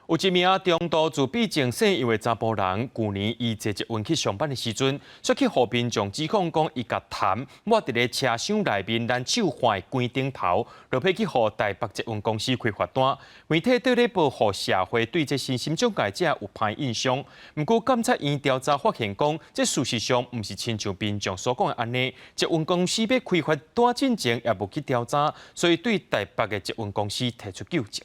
有一名中度自閉症姓楊的查埔人，舊年伊坐捷運去上班的時陣，煞去予民眾指控講伊共痰抹佇咧車廂內面咱手環的杆頂頭，落尾去予台北捷運公司開罰單。媒體綴咧報予社會對這身心障礙者有歹印象。毋過監察院調查發現講，這事實上毋是親像民眾所講的按呢。捷運公司欲開罰單進前也無去調查，所以對台北的捷運公司提出糾正。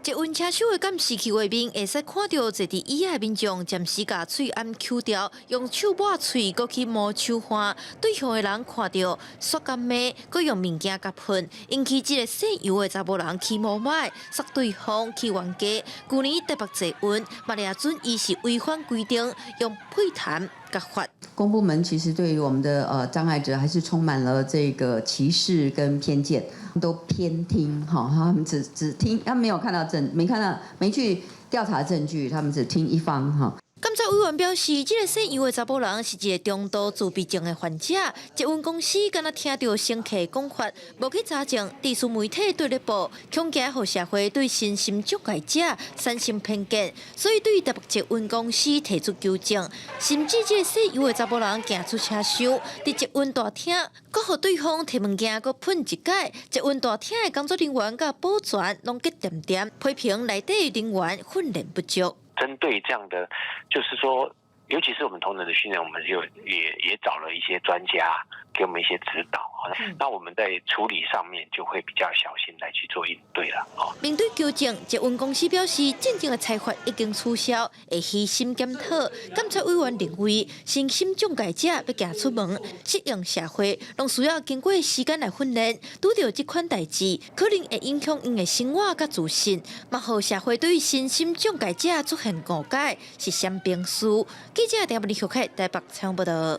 捷運車廂的監視器畫面，會使看著坐佇椅仔的民眾暫時共喙罨抾掉，用手抹喙，閣去摸手環。對向的人看著，煞共罵，閣用物件共噴，引起這个姓楊的查埔人起毛買，殺對方去冤家。舊年台北捷運嘛掠準伊是違反規定，用屁痰共罰。公部門其實對於我們的障礙者，還是充滿了這個歧視跟偏見，都偏聽哈，他們只聽，他們沒有看到證，沒看到，沒去調查證據，他們只聽一方哈。監察委員表示，這个姓楊的查埔人是一個中度自閉症的患者。捷運公司敢若聽著乘客講法，無去查證，致使媒體綴咧報，恐驚予社會對身心障礙者產生偏見，所以對台北捷運公司提出糾正。甚至這个姓楊的查埔人行出車廂，佇捷運大廳，閣予對方提物件，閣噴一擺。捷運大廳的工作人員佮保全攏激恬恬，批評內底人員訓練不足。針對這樣的，就是說，尤其是我們同仁的訓練，我們就也找了一些專家給我們一些指導。那我們在處理上面就會比較小心來去做應對了。面對糾正，捷運公司表示，進前的裁罰已經取消，會虛心檢討。監察委員認為，身心障礙者欲行出門，適應社會，攏需要經過時間來訓練。拄著這款代誌，可能會影響𪜶的生活佮自信，嘛予社會對身心障礙者出現誤解，是雙邊輸。記者陳文麗台北採訪報道。